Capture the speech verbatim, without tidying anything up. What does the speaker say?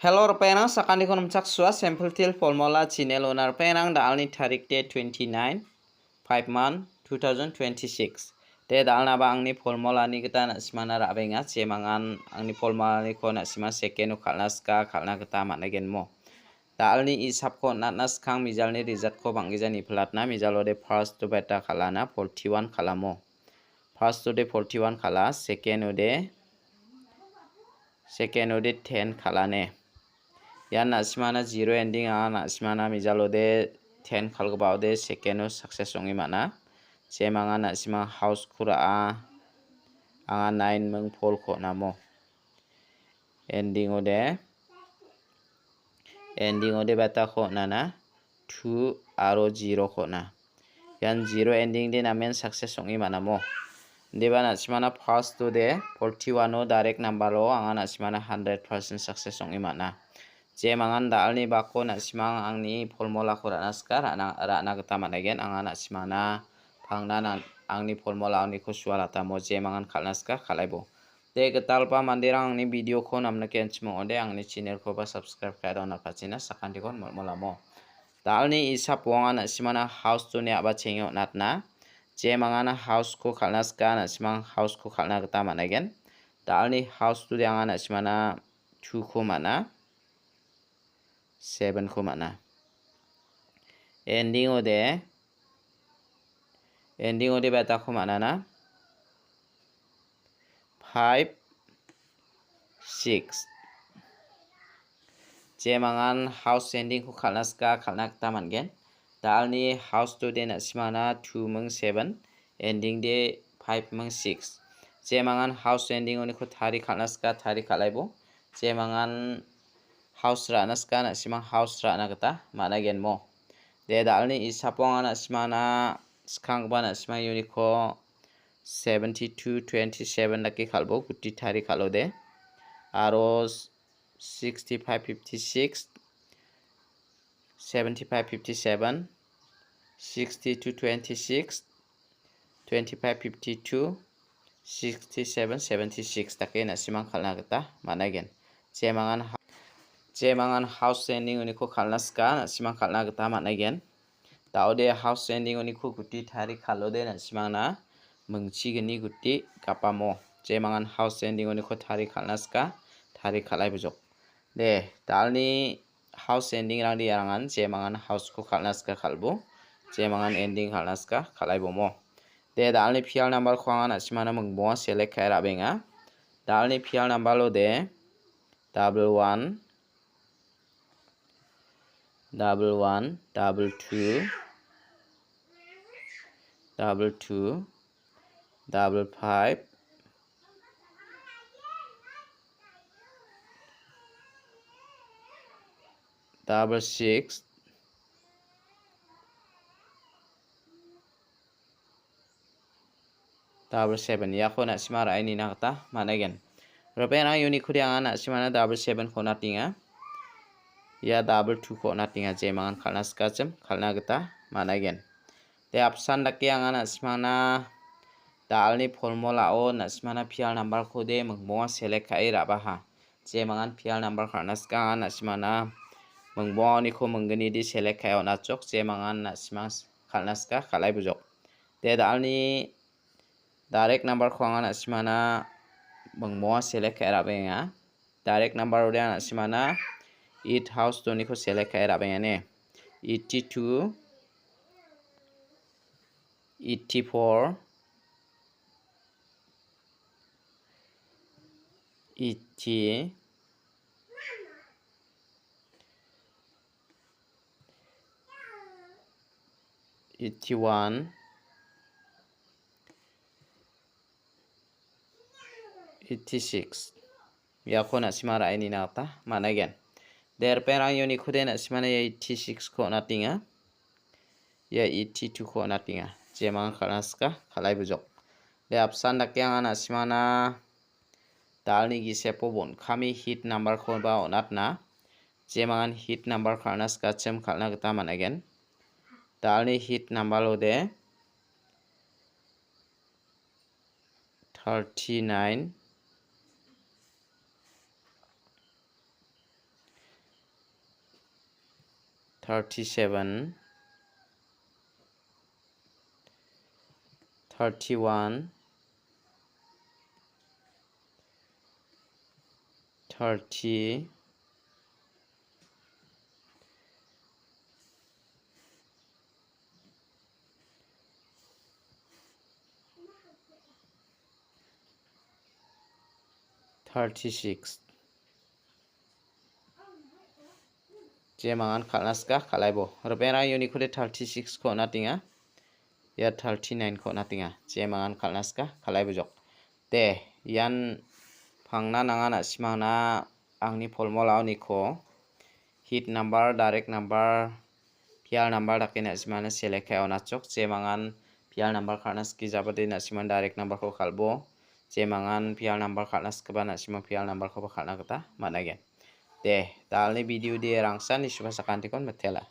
Hello, ripengrang, sakantikon nimchaksoa, Sample Teer Formula channel-ona ripengrang, da·alni tarik de twenty-nine, five month, two thousand twenty-six. De da·alnaba angni formulani gita na·simana ra·benga, jemangan angni formulaniko na·sima second-o kal·na sika, kal·na gita man·agenmo. Da·alni isapko on·atna skang mijalni result-ko bang·gija nipilatna, mijalode first-o beta kal·ana, forty-one kal·amo. First-ode forty-one kal·a, second-ode, second-ode ten kal·ane. Ian na·simana zero ending anga na·simana mijalode ten kal·gipaode second-o success ong·e man·a. Jemangan na·simang house-ko ra·a, anga nine ming four-ko on·amo. Ending-ode, ending-ode betako on·ana, two aro zero-ko on·a. Ian zero ending de namen success ong·e man·amo. Indiba na·simana first-ode forty-one-o direct number-o anga na·simana hundred percent success ong·e man·a. Jemangan da·alni bako na·simang angni formulako ra·na sika, ra·na, ra·na gita man·aigen. Anga na·simana pangna na-, angni formula oniko sualatamo jemangan kal·na sika, kal·aibo. De, gitalgipa manderang, angni video-ko namnike anchimo ong·ode, angni channel-koba subscribe ka·e donatpachina sakantikon mol·molamo. Da·alni isap wonga na·simana house-toni a·bachenge on·atna. Jemangana house-ko kal·na sika, na·simang house-ko kal·na gita man·aigen. Da·alni house-tode anga na·simana two-ko man·a. Seven-ko man·a. Ending-ode, ending-ode betako man·ana. Five, six. Jemangan house ending-ko kal·na sika, kal·na gita man·gen. Da·alni house-tode na·simana two ming seven, ending de five ming six. Jemangan house ending-oniko tari kal·na sika, tari kal·aibo. Jemangan house ra·na sika, na·simang house ra·na gita man·aigenmo. De, da·alni isapo anga na·simana skanggipa na·simang uniko seventy-two twenty-seven dake kal·bo, guti tari kal·ode. Aro sixty-five fifty-six, seventy-five fifty-seven, sixty-two twenty-six, twenty-five fifty-two, sixty-seven seventy-six dake na·simang kal·na gita man·aigen. Jemangan ha-, jemangan house ending-oniko kal·na sika, na·simang kal·na gita man·aigen. Da·ode house ending-oniko guti tari kal·ode na·simangna mingchigni guti gapamo. Jemangan house ending-oniko tari kal·na sika, tari kal·ai bujok. De, da·alni house ending-rangde iarangan jemangan house-ko kal·na sika kal·bo, jemangan ending kal·na sika kal·ai bomo. De, da·alni pial number-ko anga na·simana mingbonga select ka·e ra·benga. Da·alni pial number-o de, double one, double one, double two, double two, double five, double six, double seven, iako na·sima ra·e nina gita man·aigen. Ripengrang, uniko de anga na·simana double seven-ko on·atenga. Ia double two-ko on·atenga, jemangan kal·na sikachim kal·na gita man·aigen. De, apsan dake anga na·simana da·alni formulao na·simana pial number-ko de mingbonga select ka·e ra·baha. Jemangan pial number kal·na sika anga na·simana mingbonga oniko minggnidi select ka·e on·achok, jemangan na·simang kal·na sika kal·ai bujok. De, da·alni direct number-ko anga na·simana mingbonga select ka·e ra·benga. Direct number-ode anga na·simana eight house-oniko select ka·e ra·bengane. Eighty-two, eighty-four, eighty, eighty-one, eighty-six. Iako na·sima ra·e nina gita man·aigen. De, ripengrang, uniko de na·simana ia eighty-six-ko on·atenga. Ia eighty-two-ko on·atenga. Jemangan kal·na sika kal·ai bujok. De, apsan dake anga na·simana da·alni gisepo bon·kame hit number-koba on·atna. Jemangan hit number kal·na sikachim kal·na gita man·aigen. Da·alni hit number-ode thirty-nine, thirty-seven, thirty-one, thirty, thirty-six. Jemangan kal·na sika, kal·aibo. Ripengrang uniko de thirty-six-ko on·atenga. Ia thirty-nine-ko on·atenga. Jemangan kal·na sika, kal·aibo jok. De, ian pangna nanga na·simangna angni polmolaoniko hit number, direct number, pial number dake na·simangna select ka·e on·achok. Jemangan pial number kal·na sikijabade na·simang direct number-ko kal·bo. Jemangan pial number kal·na sikiba na·simang pial number-koba kal·na gita man·aigen. De, dalni video de rangsan nisuba sakantikon mitela.